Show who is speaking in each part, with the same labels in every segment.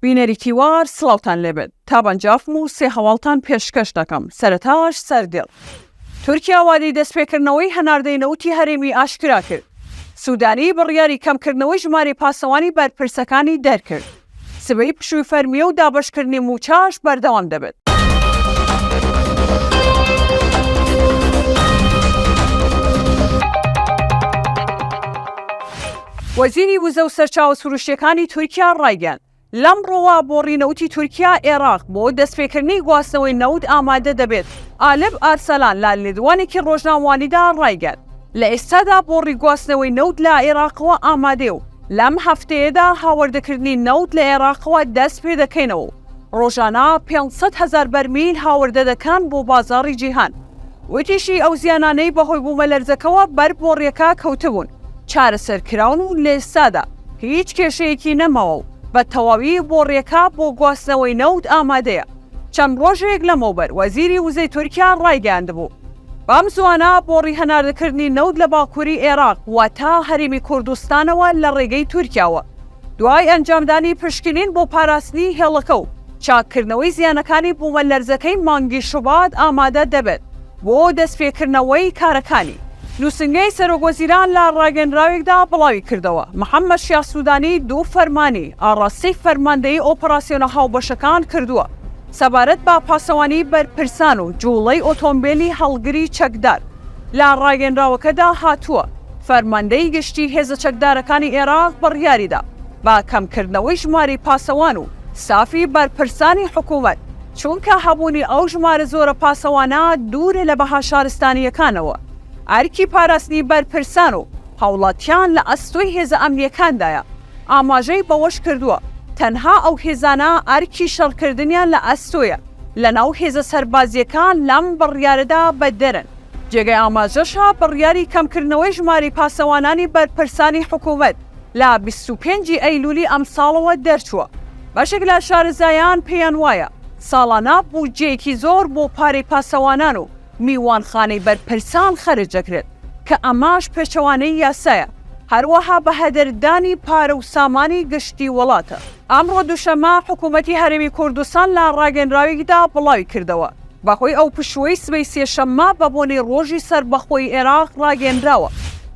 Speaker 1: بینەری کیوار سڵاوتان لێبێت تابان جافم و سێ هەواڵتان پێشکەش دەکەم سەرەتاش سەردێڵ تورکیا وادەی دەستپێکردنەوەی هەناردەی نەوتی هەرێمی ئاشکرا کرد سودانی بڕیاری کەمکردنەوەی ژمارەی پاسەوانی بەرپرسەکانی دەرکرد سبەی پشووی فەرمییە و دابەشکردنی مووچەش بەردەوام دەبێت. وەزیری وزە و سەرچاوە سروشتییەکانی تورکیا ڕایگەیاند، لەمڕۆوە بۆڕی نەوتی تورکیا ئێراق بۆ دەستپێکردنی گواستنەوەی نەوت ئامادە دەبێت. ئالپ ئارسەلان لە لێدوانێکی ڕۆژنامەوانیدا ڕایگەیاند، لە ئێستادا بۆڕی گواستنەوەی نەوت لە ئێراقەوە ئامادەیە و لەم هەفتەیەدا هاوردەکردنی نەوت لە ئێراقەوە دەست پێدەکەینەوە و ڕۆژانە 500 هەزار بەرمیل هاوردە دەکەن بۆ بازاڕی جیهان. وتیشی ئەو زیانانەی بەهۆی بوومەلەرزەکەوە بەر بۆڕیەکە کەوتبوون چارەسەرکراون و لە ئێستادا هیچ کێشەیەکی نەماوە و بە تەواوی بۆڕیەکە بۆ گواستنەوەی نەوت ئامادەیە. چەند ڕۆژێک لەمەوبەر وەزیری وزەی تورکیا ڕایگەیاندبوو، بەم زووانە بۆڕی هەناردەکردنی نەوت لە باکووری عێراق واتە هەرێمی کوردستانەوە لە ڕێگەی تورکیاوە دوای ئەنجامدانی پشکنین بۆ پاراستنی هێڵەکە و چاککردنەوەی زیانەکانی بوومەلەرزەکەی مانگی شوبات ئامادە دەبێت بۆ دەستپێکردنەوەی کارەکانی. نووسینگەی سەرۆکوەزیران لە ڕاگەیەنراوێکدا بڵاویکردەوە، محەممەد شیاع سوودانی دوو فەرمانی ئاڕاستەی فەرماندەیی ئۆپەراسیۆنە هاوبەشەکان کردووە سەبارەت بە پاسەوانی بەرپرسان و جووڵەی ئۆتۆمبێلی هەڵگری چەکدار. لە ڕاگەیەنراوەکەدا هاتووە، فەرماندەیی گشتی هێزە چەکدارەکانی عێراق بڕیاریدا بە کەمکردنەوەی ژمارەی پاسەوان و ستافی بەرپرسانی حکومەت، چونکە هەبوونی ئەو ژمارە زۆرە پاسەوانە دوورە لە بەها شارستانییەکانەوە، ئەرکی پاراستنی بەرپرسان و هاوڵاتیان لە ئەستۆی هێزە ئەمنییەکاندایە. ئاماژەی بەوەشکردووە، تەنها ئەو هێزانە ئەرکی شەڕکردنیان لە ئەستۆیە لەناو هێزە سەربازییەکان لەم بڕیارەدا بەدەرن. جێگەی ئاماژەشە بڕیاری کەمکردنەوەی ژمارەی پاسەوانانی بەرپرسانی حکومەت لە 25 ی ئەیلولی ئەمساڵەوە دەرچووە، بەشێک لە شارەزایان پێیان وایە ساڵانە بودجەیەکی زۆر بۆ پارەی پاسەوانان و میوانخانەی بەرپرسان خەرج دەکرێت کە ئەمەش پێچەوانەی یاسایە، هەروەها بەهەدەردانی پارە و سامانی گشتی وڵاتە. ئەمڕۆ دووشەممە حکوومەتی هەرێمی کوردستان لە ڕاگەیەنراوێکدا بڵاویکردەوە، بەهۆی ئەو پشووەی سبەی سێشەممە بەبۆنەی ڕۆژی سەربەخۆیی عێراق ڕاگەیەنراوە،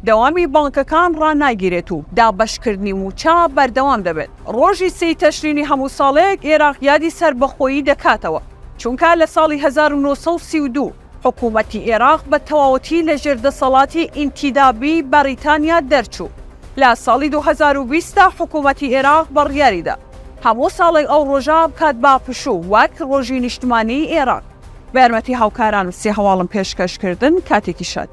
Speaker 1: دەوامی بانکەکان ڕاناگیرێت و دابەشکردنی مووچە بەردەوام دەبێت. ڕۆژی سێی تەشرینی هەموو ساڵێک عێراق یادی سەربەخۆیی دەکاتەوە، چونکە لە ساڵی 1932 حکوومەتی عێراق بە تەواوەتی لەژێر دەسەڵاتی ئینتیدابی بەڕیتانیا دەرچوو. لە ساڵی 2020 دا حکوومەتی عێراق بڕیاریدا هەموو ساڵێک ئەو ڕۆژە بکات بە پشوو وەک ڕۆژی نیشتمانیی عێراق. بە یارمەتی هاوکارانم سێ هەواڵم پێشکەش کردن. کاتێکی شاد.